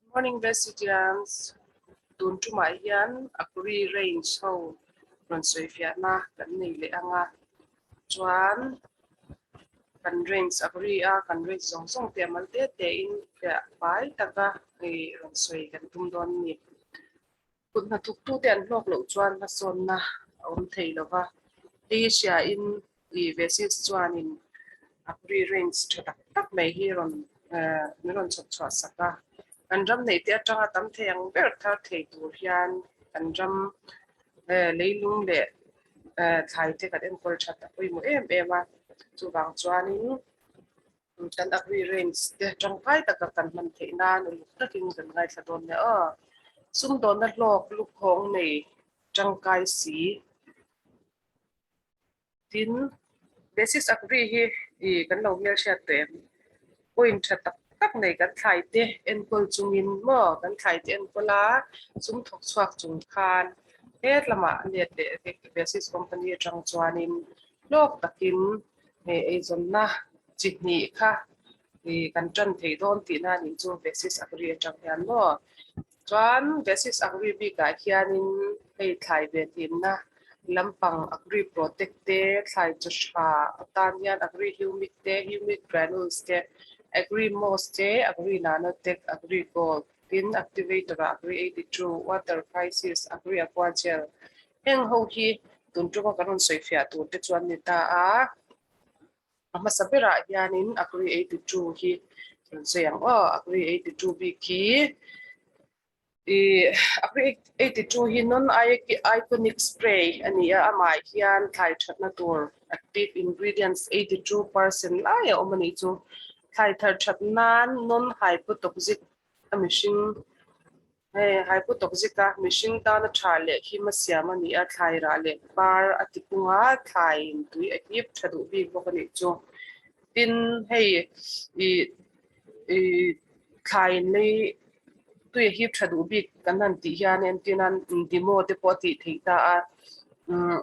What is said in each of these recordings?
Morning Vestigians, tun tumah hian Akuri Range ho rawn sawifiahna kan nei leh ang a, chuan kan range Akuri a kan range zawng zawng te a mal te te in fiah fai taka rawn sawi kan tum dawn a ni. Kut hnathawktute an hlawk loh chuan hmasawnna a awm thei lo va, hei hriain i Vesis chuanin a pre range tha tak tak mai hi rawn min rawn chhawp chhuah sak a. Kan ram neihte atanga tam thei ang ber thar thei tur hian kan ram leilung leh thlaite kan enkawl that a pawimawh em em a, chuvang chuanin Kan agri range te tangkai taka kan hman theih nan uluk takin kan ngaithla dawn nia aw. Sumdawnna hlawk lukhawng nei tangkai si. Tin, basis agri hi i kan lo hmelhriat tawh em? Point tha tak tak nei kan thlai te enkawl chungin maw kan thlai te enkawl a sum thawk chhuak chung khan het lamah let leh basis company atang chuanin hlawk takin Hei eizawnna chi hnih kha ih kan tan thei dawn tihna a nih chu Vesis Agri atang hian maw. Chuan Vesis Agri bikah hianin hei thlai ve hlimna lampang Agri Protect te, thlai chaw tha atan hian Agri Humic te, Humic Granules te, Agri Moss te, Agri Nanotech, Agri Gold, tin Activator ah Agri 82, Water Crisis, Agri Aqua Gel Heng ho hi tun tuma kan rawn sawi fiah tur te chuan ni ta a, a hmasa berah hianin Agri 82 hi rawn sawi ang aw, Agri 82 bik hi ih Agri 82 hi non-iconic spray a ni a, amah hian thlai thatna tur active ingredients 82% lai a awm a nih chu. Thlai thar that nan non-hypotoxic a mihring Hei hypotoxic a mihring tana tha leh him a siam a ni a, thlai rah leh par a ti pung a, thlai in tui a hip tha duh bik bawk a nih chu. Tin, hei ih ih thlai in lei tui a hip tha duh bik kan han tih hian entir nan demo te pawh a tih theih ta a, umm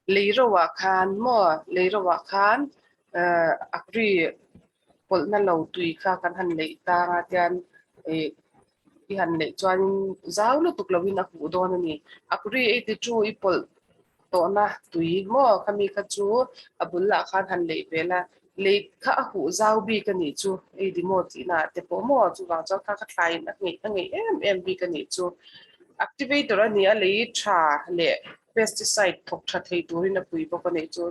Lei roah khan maw, lei roah khan eh agri pawlhna lo tui kha kan han leih tang a tian ih i han leih chuanin zau lutuk loin a huh dawn a ni. Agri 82 i pawlh tawhna tui maw khami kha chu a bul lah khan han leih vel a, lei kha a huh zau bik a nih chu ei di maw tihna ah te pawh maw chuvang chuan kha kha thlaiin a ngeih a ngeih em em bik a nih chu. Activator a ni a lei tha leh Pesticide thawk tha thei turin a pui bawk a nih chu.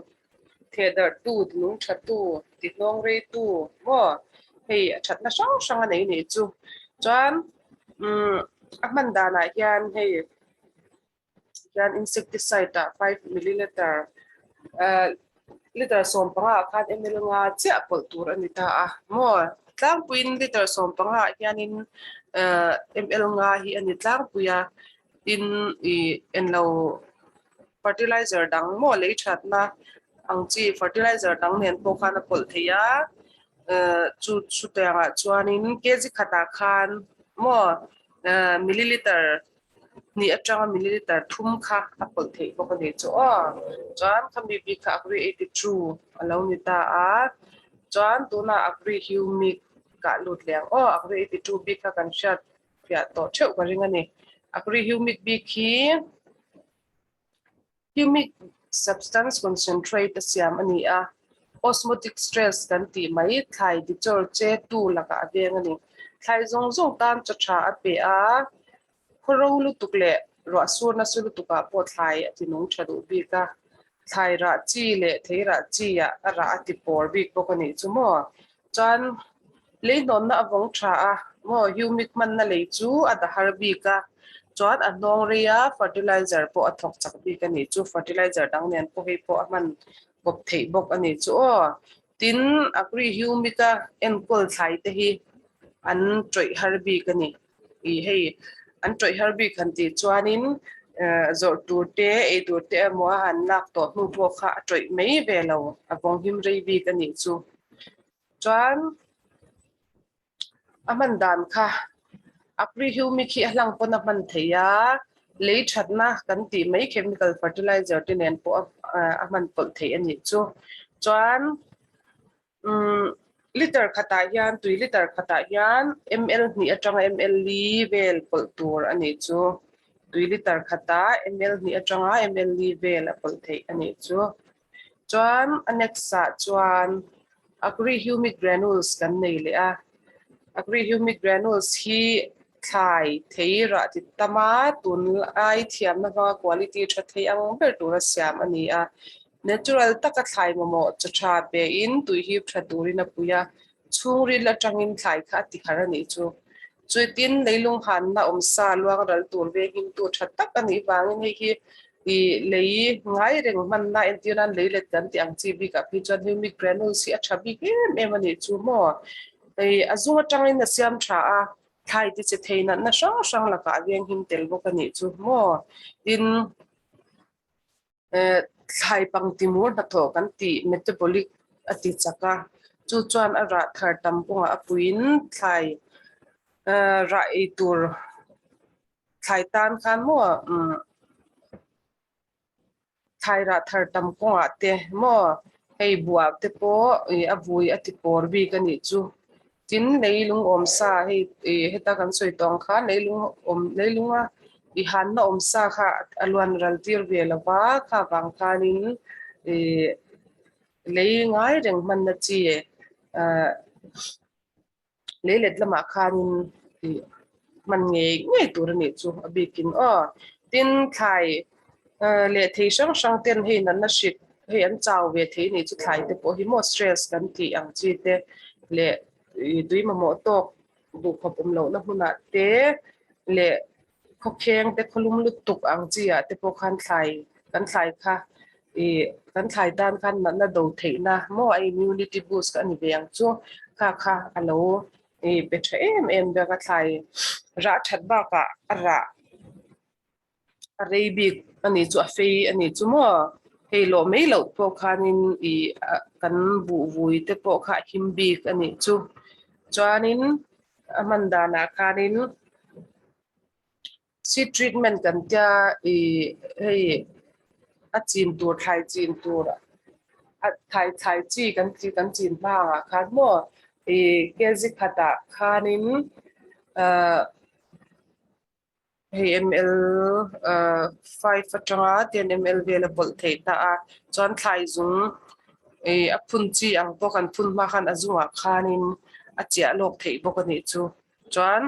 Thehdarh tu, tinung tha tu, tihnawng rei tu maw hei a thatna hrang hrang a nei nih chu. Chuan umm a hman danah hian hei hian insecticide ah 5 milliliter ah liter 15 ah khan ml nga chiah pawlh tur a ni ta a maw. Tlangpuiin liter 15 ah hianin ah ml nga hi a ni tlangpui a. Tin ih englo fertilizer dang maw lei thatna ang chi fertilizer dang nen pawh khan a pawlh thei a, eh chu chutiangah chuanin kg khatah khan maw eh milliliter hnih atanga milliliter thum kha a pawlh theih bawk a nih chu aw. Chuan khami bik kha agri 82 a lo ni ta a, chuan tunah agri humic kah lut leh ang aw, agri 82 bik kha kan hriat Fiah tawh theuh ka ring a ni. Agri humic bik hi humic substance concentrate a siam a ni a, osmotic stress kan tih mai thlai dichawr che tu lakah a veng a ni. Thlai zawng zawng tan chaw tha a pe a, khawro lutuk leh ruah sur nasa lutukah pawh thlai a ti nung tha duh bik a, thlai rah chi leh thei rah chi ah a rah a ti pawr bik bawk a nih chu maw. Chuan leihnawmna a vawng tha a, maw humic hmanna lei chu a dah har bik a, chuan a hnawng rei a, fertilizer pawh a thawk chak bik a nih chu, fertilizer dang nen pawh hei pawh a hman kawp theih bawk a nih chu aw. Tin, agri humic a enkawl thlai te hi an tawih har bik a ni. Ih hei an tawih har bik han tih chuanin zawrh tur te, ei tur te emaw a han lak tawh hnu pawh kha a tawih mai ve lo, a vawng him rei bik a nih chu. Chuan a hman dan kha a pre-humic hi a hlang pawn a hman thei a, lei thatna kan tih mai chemical fertilizer te nen pawh a hman pawlh theih a nih chu. Chuan umm. Liter khatah hian tui liter khatah hian ml hnih atanga ml li vel pawlh tur a nih chu. Tui liter khatah ml hnih atanga ml li vel a pawlh theih a nih chu. Chuan a next ah chuan Agri Humic Granules kan nei leh a. Agri Humic Granules hi thlai thei rah ti tam a, tunlai thiamna hmanga quality tha thei ang ber tura siam a ni a. Natural taka thlai mamawh chaw tha pein tui hip tha turin a pui a, chhungril atangin thlai kha a ti har a nih chu. Chuitin leilung hanna awmsa luang ral tur venghimtu tha tak a nih vangin hei hi ih lei ngai reng hmanna entir nan lei let kan tih ang chi bikah phei chuan humic granules hi a tha bik em em a nih chu maw. Hei a zung atangin a siam tha a, thlai tiche thei natna hrang hrang lakah a venghim tel bawk a nih chu maw. Tin. Thlai pangtimur hnathawh kan tih metabolic a ti chak a, chu chuan a rah thar tam kawngah a puiin thlai rah ei tur thlai tan khan maw thlai rah thar tam kawngah te maw hei buah te pawh a vui a ti pawr bik a nih chu. Tin, leilung awm sa hei ih heta kan sawi tawh ang khan leilung awm leilunga i hanna awm sa kha a luan ral tir ve lo va, kha vang khanin ih lei ngai reng hmanna chi ah lei let lamah khanin ih hman ngei ngei tur a nih chu a bikin aw. Tin, thlai leh thei hrang hrang ten hei natna hrik hei an chau ve thei nih chu thlai te pawh hi maw stress kan tih ang chi te leh tui mamawh tawk duhkhawp awm lohna hmunah te leh khawkheng te khawlum lutuk ang chi ah te pawh khan thlai kan thlai kha ih kan thlai tan khan natna do theihna maw a immunity boost kha a ni ve ang chu kha kha a lo ih pe tha em em bik a thlai rah that bakah a rah. A rei bik a nih chu a fei a nih chu maw hei lawh mai loh pawh khanin ih kan buh vui te pawh kha a him bik a nih chu chuanin a hman danah khanin seed treatment kan tia ih hei a chin tur thlai chin tur a thlai thlai chi kan chi kan chin hmangah khan maw ih kg khatah khanin ah. Hei ml 5 atanga 10 ml vel a pawlh theih ta a, chuan thlai zung ih a phun chi ang pawh kan phun hma khan a zungah khanin a chiah lawk theih bawk a nih chu. Chuan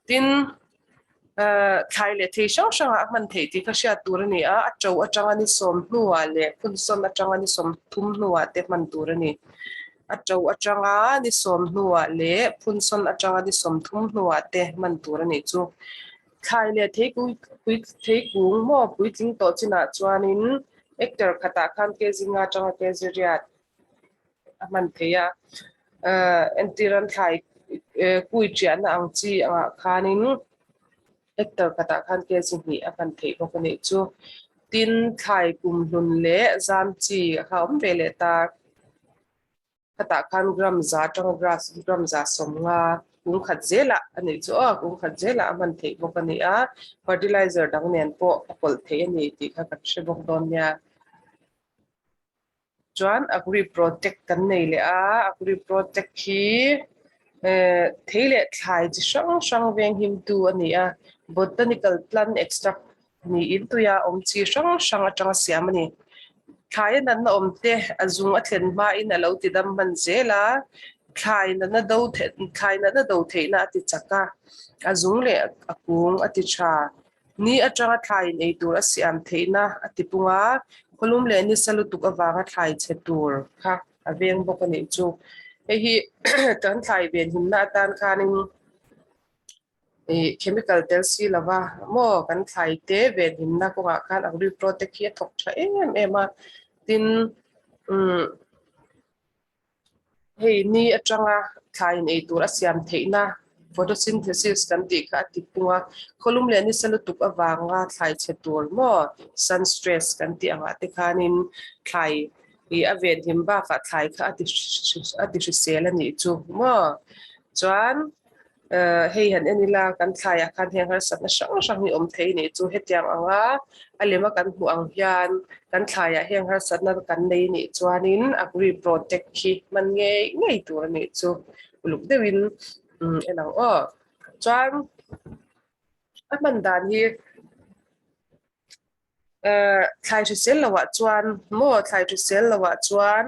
tin thlai leh thei hrang hrangah a hman theih tih kha hriat tur a ni a, a to atanga ni sawm hnuah leh phun sawn atanga ni sawm thum hnuah te hman tur a ni. A to atanga ni sawm hnuah leh phunsawn atanga ni sawmthum hnuah te hman tur a nih chu. Thlai leh theikung theikung maw puitling tawh chinah chuanin hectare khatah khan kg nga atanga kg riat a hman thei a. Entir an thlai kui chiahna ang chi angah khanin hectare khatah khan kg hnih a hman theih bawk a nih chu. Tin, thlai kumhlun leh zam chi a kha awm ve leh ta. Khatah khan gram za atanga grass gram za sawmnga kung khat zelah a nih chu aw, kung khat zelah a hman theih bawk a ni a, fertilizer dang nen pawh a pawlh theih a ni tih kha kan hre bawk dawn nia. Chuan Agri Protect kan nei leh a, Agri Protect hi thei leh thlai chi hrang hrang venghimtu a ni a, botanical plant extract niin tuia awm chi hrang hrang atanga siam a ni. Thlai a natna awm te a zung a thlen hmain a lo ti dam hman zel a, thlai natna do thlai natna do theihna a ti chak a, a zung leh a kung a ti tha. Ni atanga thlaiin ei tur a siam theihna a ti pung a, khawlum leh nisa lutuk avanga thlai chhe tur kha a veng bawk a nih chu. Hei hi kan thlai venhimna atan khanin ih chemical tel si lova maw kan thlai te venhimna kawngah khan agri protect hi a thawk tha em em a, tin umm hei ni atanga thlaiin ei tur a siam theihna photosynthesis kan tih kha a ti pung a, khawlum leh nisa lutuk avanga thlai chhe tur maw sun stress kan tih angah te khanin thlai ih a venhim bakah thlai kha a ti a ti hrisel a nih chu maw chuan. Hei han en ila kan thlaiah khan heng harsatna hrang hrang hi awm thei nih chu hetiang anga a lema kan hmuh ang hian kan thlaiah heng harsatna kan nei nih chuanin agri protect khi hman ngei ngei tur a nih chu uluk deuhin en ang aw. Chuan a hman dan hi Thlai hrisel lohah chuan maw thlai hrisel lohah chuan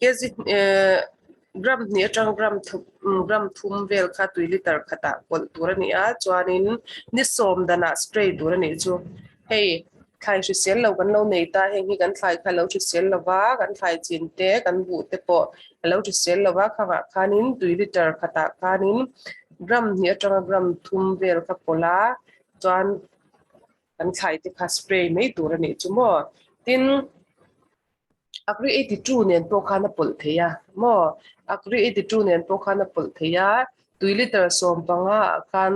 kg gram hnih atang gram gram thum vel kha tui liter khatah pawlh tur a ni a chuanin ni sawm danah spray tur a nih chu hei thlai hrisel lo kan lo nei ta heng hi kan thlai kha a lo hrisel lo va kan thlai chin te kan buh te pawh a lo hrisel lo va khangah khanin tui liter khatah khanin gram hnih atanga gram thum vel kha pawlh a chuan. Kan thlai te kha spray mai tur a nih chu maw? Tin, Agri 82 nen pawh khan a pawlh thei a maw? Agri 82 nen pawh khan a pawlh thei a, tui liter 15 ah khan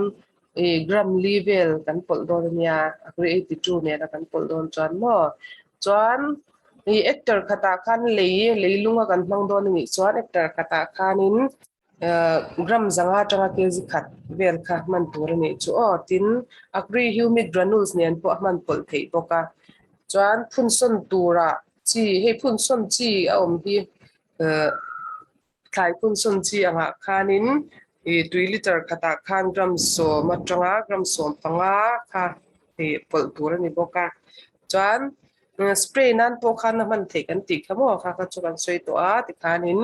ih gram li vel kan pawlh dawn a nia, Agri 82 nena kan pawlh dawn chuan maw? Chuan ih hectare khatah khan lei leilunga kan hmang dawn a nih chuan hectare khatah khanin Gram zanga atanga kg khat vel kha hman tur a nih chu aw. Tin, Agri Humic Granules nen pawh a hman pawlh theih bawk a. Chuan phunsawn tura chi, hei phunsawn chi a awm hi thlai phunsawn chi angah khanin ih tui liter khatah khan gram 10 atanga gram 15 kha ih pawlh tur a ni bawk a. Chuan Spray nan pawh khan a hman theih kan tih kha maw kha kha chu kan sawi tawh a tikhanin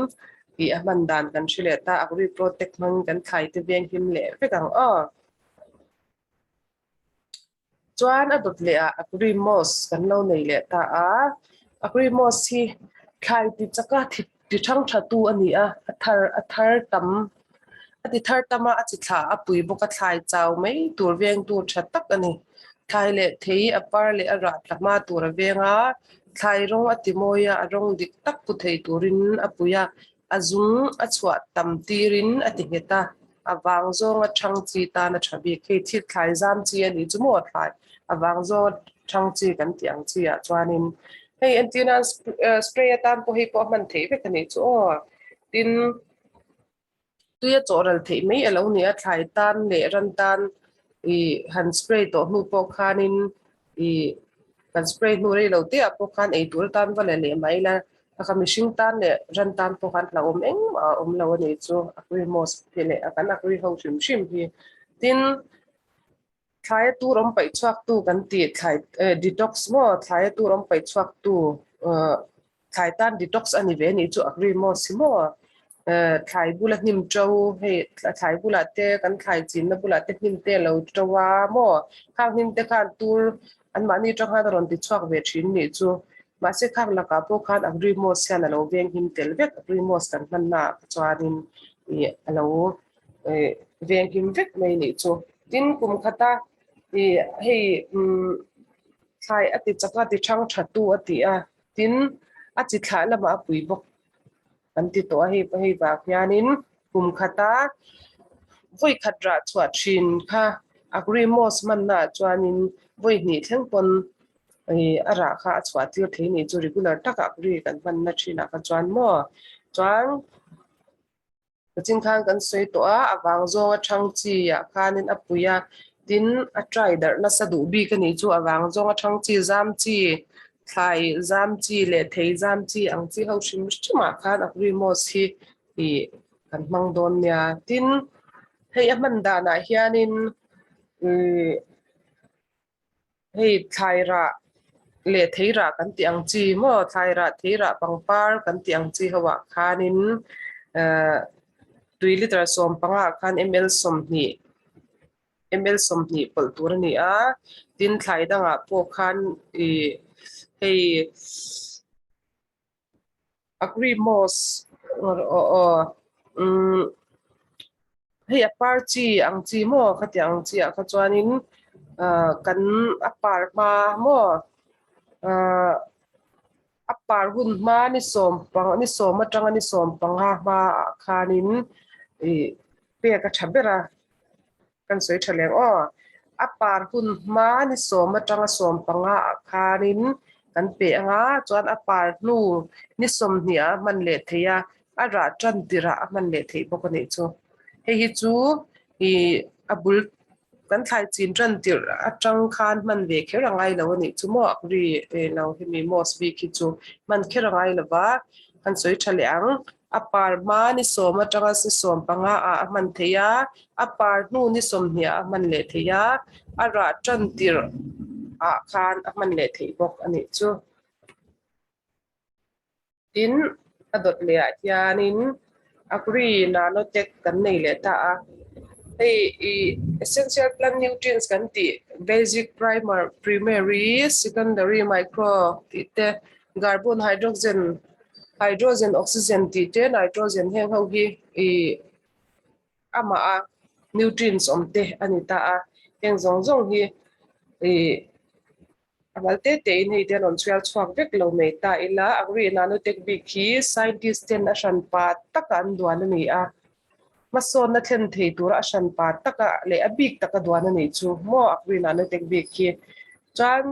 ih a hman dan kan hre leh ta agri protect hmangin kan thlai te veng him leh vek ang aw. Chuan a dawt leh ah agri moss kan lo nei leh ta a, agri moss hi thlai ti chaka ti thang tha tu a ni a, a thar a thar tam a ti thar tam a a chi thlah a pui bawk a thlai chau mai tur veng tur tha tak a ni. Thlai leh thei a par leh a rah tla hma tur a veng a, thlai rawng a ti mawi a, a rawng dik tak pu thei turin a pui a, a zung a chhuah tam tirin a ti nghet a, a vang zawnga thang chi tan a tha bik. Hei thil thlai zam chi a nih chu maw thlai a vang zawnga thang chi kan tih ang chi ah chuanin hei entirna spray atan pawh hei pawh a hman theih vek a nih chu aw. Tin, Tui a chawh ral theih mai a lo ni a, thlai tan leh ran tan ih han spray tawh hnu pawh khanin ih kan spray hnu rei lo te ah pawh khan ei tur atan va la leh mai la, a mihring tan leh ran tan pawh khan hlauhawm engmah a awm lo a nih chu Agri-Moss te leh kan Agri ho hrim hrim hi. Tin, thlai a tur awm paih chhuak tu kan tih thlai detox maw thlai a tur awm paih chhuak tu Thlai tan detox a ni ve a nih chu Agri-Moss hi maw? Thlai bula hnim to hei thlai bulah te kan thlai chinna bulah te hnim te a lo to a maw? Khang hnim te khan tur anmahni atang khan a rawn ti chhuak ve thin nih chu. Mahse khang lakah pawh khan Agri-Moss hian a lo veng him tel vek Agri-Moss kan hmannaah chuanin ih a lo veng him vek mai nih chu. Tin kum khata ih hei umm thlai a ti chak a ti thang tha tu a ti a. Tin, a chi thlah lamah a pui bawk kan ti tawh a, hei hei vang hianin kum khata vawi khat rah chhuah thin kha Agri-Moss hmannaah chuanin vawi hnih thleng pawn ih a rah kha a chhuah tir thei ni chu regular taka Agri kan hmanna thinah kha chuan maw chuan Kachin khan kan sawi tawh a, a vang zawnga thang chi ah khanin a pui a, tin a try darh nasa duh bik a nih chu a vang zawnga thang chi zam chi, thlai zam chi leh thei zam chi ang chi ho hrim hrim ah khan Agri-Moss hi ih kan hmang dawn nia. Tin, hei a hman danah hianin ih Hei thlai rah leh thei rah kan tih ang chi maw thlai rah thei rah pangpar kan tih ang chi ho ah khanin eh tui liter 15 ah khan ml 20 ml 20 pawlh tur a ni a tin thlai dangah pawh khan ih hei Agri-Moss aw aw umm hei a par chi ang chi maw khatiang ang chi ah kha chuanin ah kan a par hma maw ah a par hun hma ni 15 ni 10 atanga ni 15 hma ah khanin ih pek a tha ber a. Kan sawi tha leng aw. A par hun hma ni 10 atanga 15 ah khanin kan pe anga chuan a par hnu ni 20 ah a hman leh theih a, a rah tan tirah a hman leh theih bawk a nih chu. Hei hi chu Ih a bul kan thlai chin tan tirh atang khan hman ve kher a ngai lo a nih chu maw agri lo hemi moss bik hi chu hman kher a ngai lo va kan sawi tha leh ang. A par hma ni sawm atanga ni 15 ah a hman theih a, a par hnu ni 20 ah a hman leh theih a, a rah tan tirh ah khan a hman leh theih bawk a nih chu. Tin, a dawt leh ah hianin Agri Nanotech kan nei leh ta a. Hei i essential plant nutrients kan tih basic, primer, primary, secondary, micro tih te, carbon, hydrogen, hydrogen, oxygen tih te, nitrogen heng ho hi i amah a nutrients awm te a ni ta a. Heng zawng zawng hi i A mal te te in hei te an rawn chhiar chhuak vek lo mai ta ila, Agri Nanotech bik hi scientist ten a hranpa taka an duan a ni a, hmasawnna thlen thei tura a hranpa taka leh a bik taka duan a nih chu maw Agri Nanotech bik hi chuan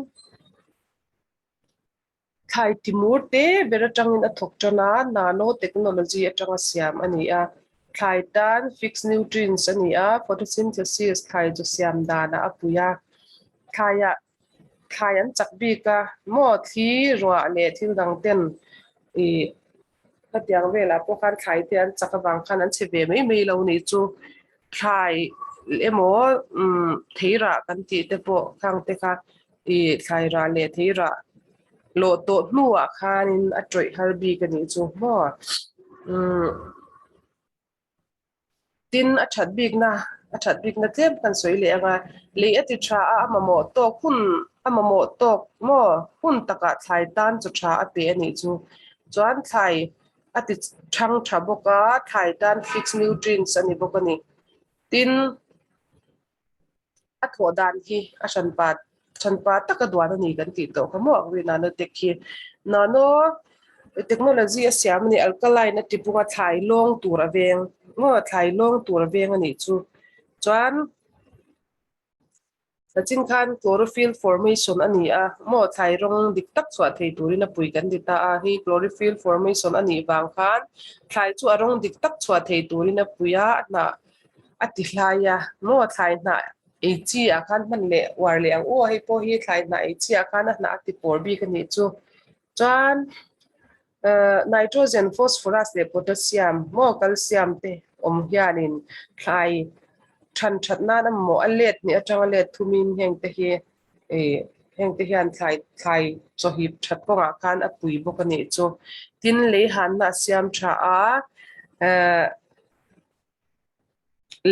thlai timur te ber atangin a thawk tan a, nano technology atanga siam a ni a, thlai tan fixed nutrients a ni a, photosynthesis thlai chu siam danah a pui a, thlaiah Thlai an chak bik a, maw thli ruah leh thil dang ten ih hetiang velah pawh khan thlai te an chak avang khan an che ve mai mai lo nih chu. Thlai emaw umm theirah kan tih te pawh khang te kha ih thlai rah leh theirah lawh tawh hnuah khanin a tawih har bik a nih chu maw umm. Tin, a that bikna, a that bikna tlem kan sawi leh ang a, lei a ti tha a, a mamawh tawk hun, a mamawh tawk maw hun takah thlai tan chu tha a pe a nih chu. Chuan thlai a ti thang tha bawk a, thlai tan fixed nutrients a ni bawk a ni. Tin, a thawh dan hi a hranpa hranpa taka duan a ni kan tih tawh kha maw ang ri nano tech hi. Nano technology a siam a ni alkaline a ti bawk a thlai lawng tur a veng maw thlai lawng tur a veng a nih chu. Chuan sachin khan chlorophyll formation a ni a maw thlai rawng dik tak chhuah thei turin a pui kan ti ta a, hei chlorophyll formation a nih vang khan thlai chu a rawng dik tak chhuah thei turin a pui a, a hnah a ti hlai a, maw thlai hnah ei chi ah khan hman leh uar leh ang u a, hei pawh hi thlai hnah ei chi ah khan a hnah a ti pawr bik a nih chu. Chuan eh nitrogen, phosphorus leh potassium maw calcium te awm hianin thlai than that nan a mamawh a let hnih atanga let thumin heng te hi eh heng te hian thlai thlai chawhip that kawngah khan a pui bawk a nih chu. Tin lei hanna a siam tha a eh.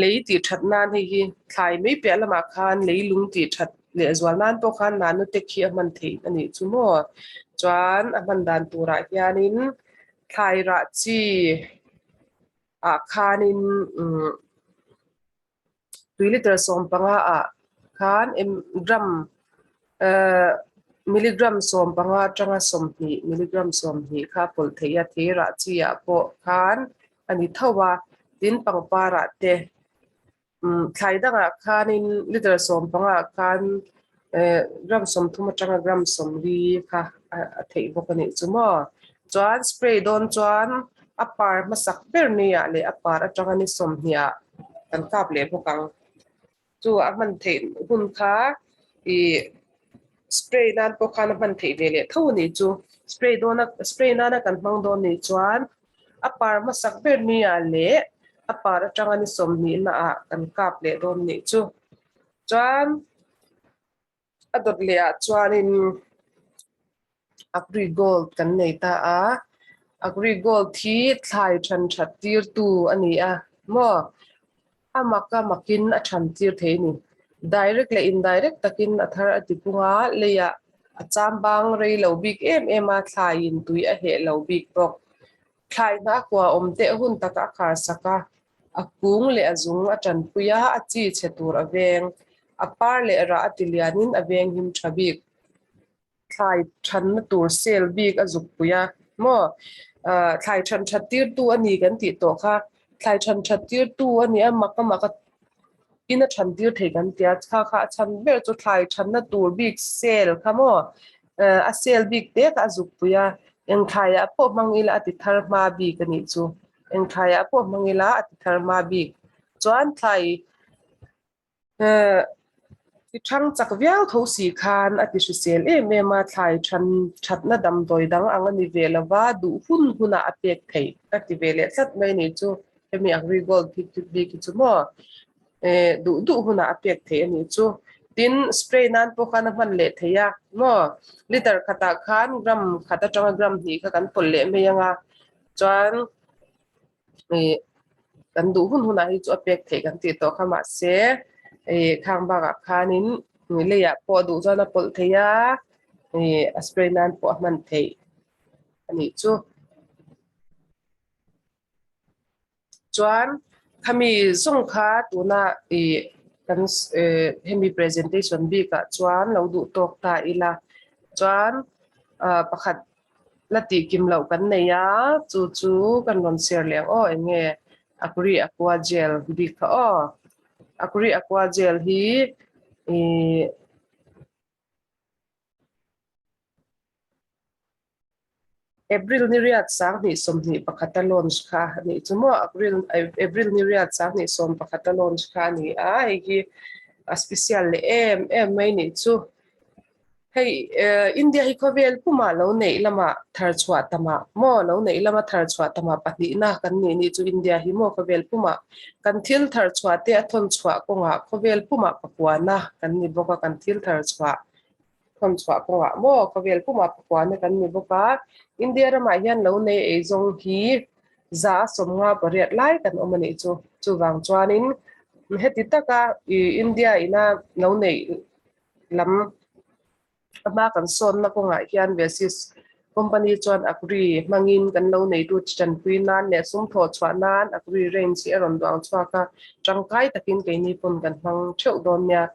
Lei tih that nan hei hi thlai mai piah lamah khan lei lung tih that leh zual nan pawh khan nanute khi a hman theih a nih chu maw. Chuan a hman dan turah hianin thlai rah chi ah khanin umm tui liter 15 ah khan gram eh milligram 15 atanga 20 milligram 20 kha a pawlh theih a, thei rah chi ah pawh khan a ni tho a, tin pangpar ah te umm thlai dangah khanin liter 15 ah khan eh gram 30 atanga gram 40 kha a theih bawk a nih chu maw. Chuan spray dawn chuan a par hmasak ber ni ah leh a par atanga ni 20 ah kan kap leh bawk ang. Chu a hman theih hun kha ih spray nan pawh khan a hman theih ve leh tho a nih chu. Spray dawn a spray nana kan hmang dawn nih chuan a par hmasak ber ni ah leh a par atanga ni 20 na ah kan kap leh dawn nih chu. Chuan a dawt leh ah chuanin Agri Gold kan nei ta a, Agri Gold hi thlai than that tir tu a ni a maw? A mak a makin a than tir thei a ni. Direct leh indirect takin a thar a ti pung a, leiah a cham bang rei lo bik em em a, thlaiin tui a heh lo bik bawk. Thlai hna kua awm teh hun taka a khar sak a, a kung leh a zung a tanpui a, a chi chhe tur a veng. A par leh rah a ti lianin a veng him tha bik. Thlai thanna tur sel bik a zuk pui a maw? Thlai than that tirtu a ni kan tih tawh kha. Thlai than that tirtu a ni a, mak a mak a in a than tir thei kan ti a, kha kha a chhan ber chu thlai thanna tur bik sel kha maw? A sel bik te kha a zuk pui a, eng thlaiah pawh hmang ila a ti thar hma bik a nih chu. Eng thlaiah pawh hmang ila a ti thar hma bik. Chuan thlai. Ti thang chak viau tho si khan a ti hrisel em em a, thlai than thatna damdawi dang ang a ni ve lo va, duh hun hunah a pek theih a ti ve leh tlat mai ni chu. Hemi Agri Gold bik hi chu maw duh duh hunah a pek theih a nih chu. Tin, spray nan pawh khan a hman leh thei a maw, liter khatah khan gram khat atanga gram hnih kha kan pawlh leh mai ang a, chuan ih kan duh hun hunah hi chu a pek theih kan tih tawh kha mahse ih khang bakah khanin leiah pawh duh chuan a pawlh thei a ih a spray nan pawh a hman theih a nih chu. Chuan khami zawng kha tuna ih kan eh hemi presentation bikah chuan lo duh tawk ta ila chuan ah pakhat la tih kim loh kan nei a chu chu kan rawn share leh ang aw eng nge Akri Aqua Gel bik kha aw Akri Aqua Gel hi ih April ni riat 21 21 a launch kha a nih chu maw April April ni riat 21 11 a launch kha a ni a hei hi a special leh em em mai nih chu hei India hi khawvel pumah lo neih lamah thar chhuah tamah maw lo neih lama thar chhuah tamah pahnihna kan nih nih chu India hi maw khawvel pumah kan thil thar chhuah te a thawn chhuah kawngah khawvel pumah pakuana kan ni bawk a kan thil thar chhuah Thawn chhuah kawngah maw khawvel pumah pakuana kan ni bawk a, India ramah hian lo nei eizawng hi 158 lai kan awm a nih chu. Chuvang chuanin heti taka India ina lo neih lam a hma kan sawnna kawngah hian Vesis company chuan Agri hmangin kan lo neitu tanpui nan leh sum thawh chhuah nan Agri range hi a rawn duang chhuak a, tangkai takin keini pawn kan hmang theuh dawn nia.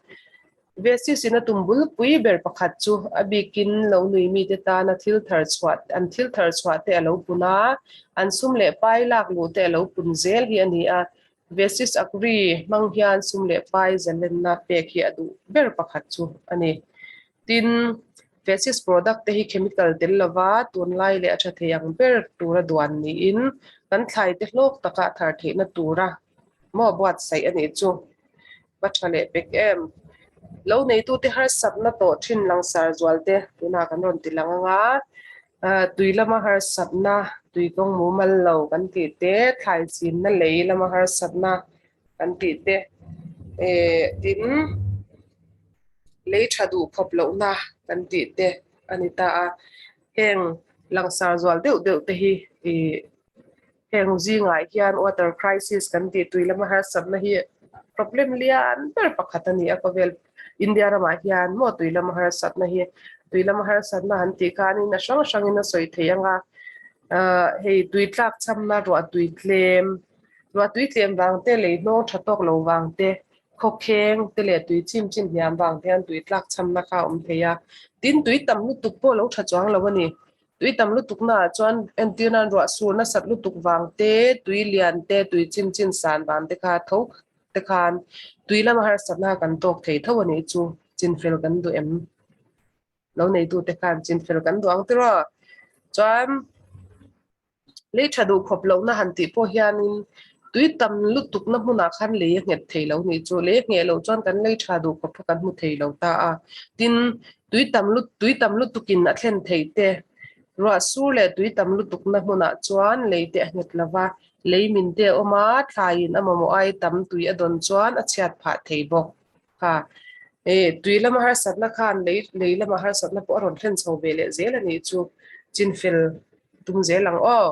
Vesis in a tum bulpui ber pakhat chu a bikin lo nui mite tana thil thar chhuah an thil thar chhuah te a lo pun a, an sum leh pai lak luh te a lo pun zel hi a ni a. Vesis Agri hmang hian sum leh pai zalenna pek hi a duh ber pakhat chu a ni. Tin, Vesis product te hi chemical tel lova tunlai leh a tha thei ang ber tura duan niin kan thlai te hlawk taka a thar theihna tura maw buatsaih a nih chu. Va tha leh pek em. Lo neitute harsatna tawh thin langsar zualte tunah kan rawn ti lang anga, tui lama harsatna, tui kawng mumal lo kan tih te, thlai chinna lei lama harsatna kan tih te, tin lei tha duh khawp lohna kan tih te a ni ta a. Heng langsar zual deuh deuh te hi ih Heng zingah hian water crisis kan tih tui lama harsatna hi problem lian ber pakhat a ni a khawvel India ramah hian maw tui lama harsatna hi tui lama harsatna han tih khanin a hrang hrangin a sawi thei ang a ah hei tui tlak chhamna ruah tui tlem ruah tui tlem vang te lei hnawng tha tawk lo vang te khawkheng te leh tui chim chin hniam vang te hian tui tlak chhamna kha a awm thei a tin tui tam lutuk pawh lo tha chuang lo a ni. Tui tam lutuk naah chuan entir nan ruah sur nasat lutuk vang te, tui lian te, tui chin chin san vang te kha tho te khan tui lama harsatna kan tawk thei tho a nih chu chinfel kan duh em? Lo neitute khan chinfel kan duh ang tiraw? Chuan lei tha duh khawp lohna han tih pawh hianin tui tam lutukna hmunah khan lei a nghet thei lo nih chu. Lei a ngheh loh chuan kan lei tha duh khawp kha kan hmu thei lo ta a. Tin, Tui tam lut tui tam lutukin a thlen theih te. Ruah sur leh tui tam lutukna hmunah chuan lei te a nghet lo va, lei min te a awm a, thlaiin a mamawh ai tam tui a dawn chuan a chhiat phah thei bawk. Kha e tui lama harsatna khan lei lei lama harsatna pawh a rawn thlen chho ve leh zel a nih chu chinfel tum zel ang aw.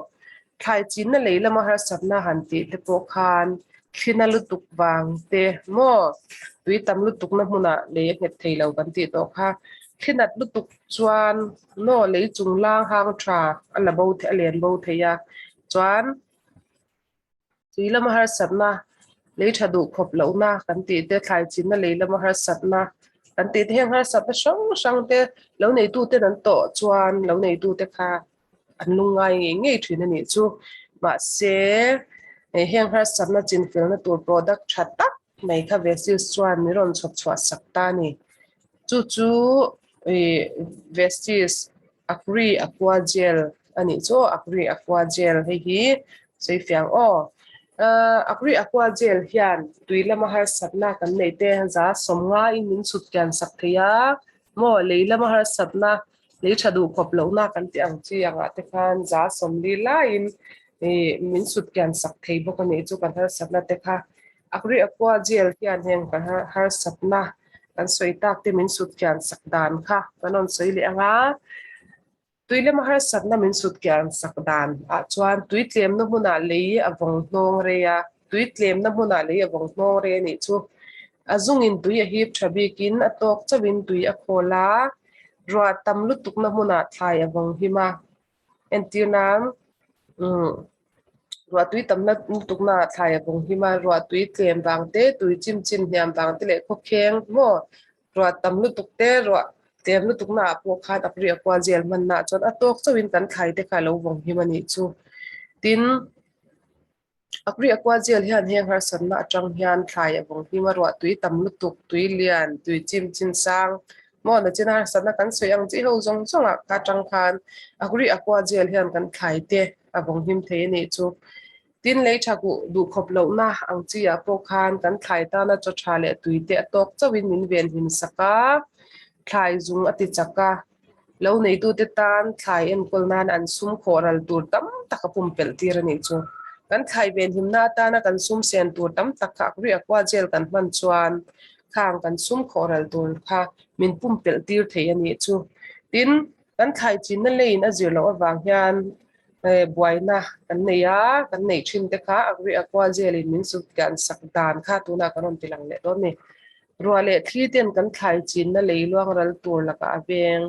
Thlai chinna lei lama harsatna han tih te pawh khan thlina lutuk vang te maw tui tam lutukna hmunah lei a nghet thei lo kan tih tawh kha. Thlinat lutuk chuan maw lei chung lang hang tha a la bo a len bo thei a chuan tui lama harsatna lei tha duh khawp lohna kan tih te thlai chinna lei lama harsatna kan tih te heng harsatna hrang hrang te lo neituten an tawh chuan lo neitute kha an lungngai ngei ngei thin a nih chu. Mahse, heng harsatna chinfelna tur product tha tak mai kha Vestige chuan min rawn chhawp chhuah sak ta a ni. Chu chu Vestige Agri Aqua Gel a nih chu aw, Agri Aqua Gel hei hi sawi fiang aw. Agri Aqua Gel hian tui lama harsatna kan neih te 150 in min chhut kian sak thei a, maw lei lama harsatna lei tha duh khawp lohna kan tih ang chi angah te khan 40 laiin min chhut kian sak thei bawk a nih chu kan harsatna te kha. Agri Aqua Gel hian heng kan harsatna kan sawi tak te min chhut kian sak dan kha kan rawn sawi leh ang a. Tui lema harsatna min sut kian sak dan ah chuan tui tlemna hmunah lei a vawng hnawng rei a, tui tlemna hmunah lei a vawng hnawng rei a nih chu. A zungin tui a hip tha bikin a tawk chauhin tui a khawl a, ruah tam lutukna hmunah thlai a vawng him a. Entir nan, umm ruah tui tamna lutukna ah thlai a vawng him a, ruah tui tlem vang te, tui chim chin hniam vang te leh khawkheng maw Ruah tam lutuk te, ruah tlem lutuk naah pawh khan a riah kual zel hmannaah chuan a tawk chauhin kan thlai te kha a lo vawng him a nih chu. Tin, a riah kual zel hian heng harsatna atang hian thlai a vawng him a, ruah tui tam lutuk, tui lian, tui chim chin sang maw nachin harsatna kan sawi ang chi ho zawng zawngah kha atang khan a riah kual zel hian kan thlai te a vawng him thei a nih chu. Tin, lei tha kuh duh khawp lohna ang chi ah pawh khan kan thlai tana chaw tha leh tui te a tawk chauhin min venhim sak a, thlai zung a ti chak a. Lo neitute tan thlai enkawl nan an sum khawh ral tur tam tak a pumpelh tir a nih chu. Kan thlai venhimna atana kan sum sen tur tam tak kha Agri Aqua Gel kan hman chuan khang kan sum khawh ral tur kha min pumpelh tir thei a nih chu. Tin, kan thlai chinna leiin a zir loh avang hian buaina kan nei a, kan neih thin te kha Agri Aqua Gel in min sut kian sak dan kha tunah kan rawn ti lang leh dawn a ni. Ruah leh thli ten kan thlai chinna lei luang ral tur lakah a veng,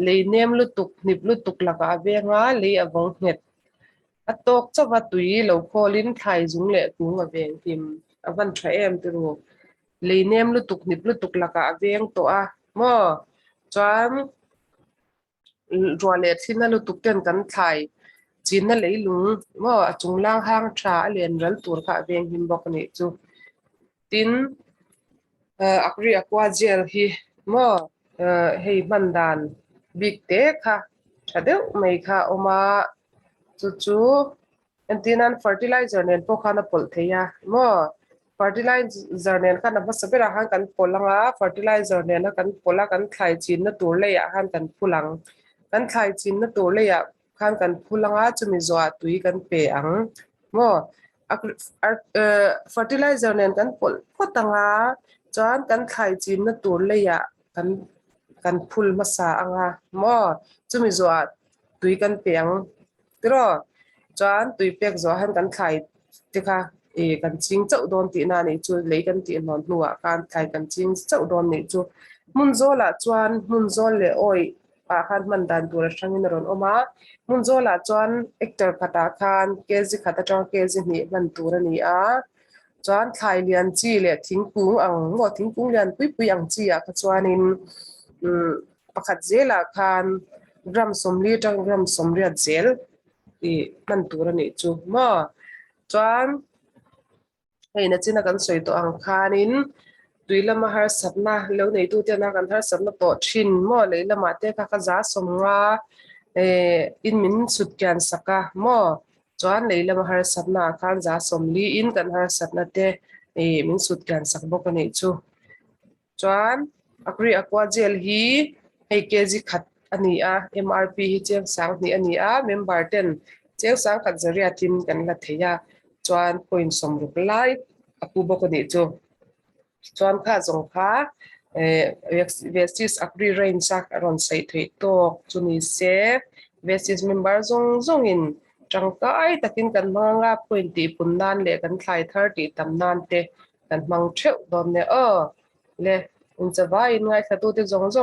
lei nem lutuk, hnip lutuk lakah a veng a, lei a vawng nghet. A tawk chauh a tui lo khawlin thlai zung leh kung a veng him. A van tha em tiru. Lei nem lutuk, hnip lutuk lakah a veng tawh a maw? Chuan. Ruah leh thlina lutuk ten kan thlai chinna leilung maw a chung lang hang tha a len ral tur kha a veng him bawk a nih chu. Tin, Agri Aqua Gel hi maw hei hman dan bik te kha tha deuh mai kha a awm a, chu chu Entir nan fertilizer nen pawh khan a pawlh thei a maw? Fertilizer nen khan a hmasa berah khan kan pawlh ang a, fertilizer nena kan pawlh a kan thlai chinna tur leiah khan kan phul ang. Kan thlai chinna tur leiah khan kan phul ang a, chumi zawhah tui kan pe ang maw? Fertilizer nen kan pawlh phawt ang a, chuan kan thlai chinna tur leiah kan kan phul hmasa ang a maw? Chumi zawhah tui kan pe ang. Tiraw? Chuan tui pek zawh hian kan thlai te kha ih kan ching chauh dawn tihna a nih chu, lei kan tih hnawn hnuah khan thlai kan ching chauh dawn nih chu. Hmun zawlah chuan hmun zawl leh awih ah khan hman dan tur a hrangin a rawn awm a, hmun zawlah chuan hectare khatah khan kg khat atanga kg hnih hman tur a ni a, chuan thlai lian chi leh thingkung ang maw thingkung lian pui pui ang chi ah kha chuanin umm Pakhat zelah khan gram 40 atang gram 80 zel tih hman tur a nih chu maw? Chuan hei nachina kan sawi tawh ang khanin tui lama harsatna lo neitute ana kan harsatna tawh thin maw? Lei lamah te kha kha 50 eh in min sut kian sak a maw? Chuan lei lama harsatna ah khan 40 in kan harsatna te eh min sut kian sak bawk a nih chu. Chuan Agri Aqua Gel hi hei kg khat a ni a, MRP hi cheng 2000 a ni a, member ten cheng 1000 zariatin kan la thei a, chuan point 60 lai a pu bawk a nih chu. Chuan kha zawng kha Vestige Agri Range a rawn saih theih tawk chu ni se, Vestige member zawng zawngin tangkai takin kan hmang anga point tihpun nan leh kan thlai thar tih tam nan te Kan hmang theuh dawn nia aw. Le, inchawai in ngaithlatute zawng zawng.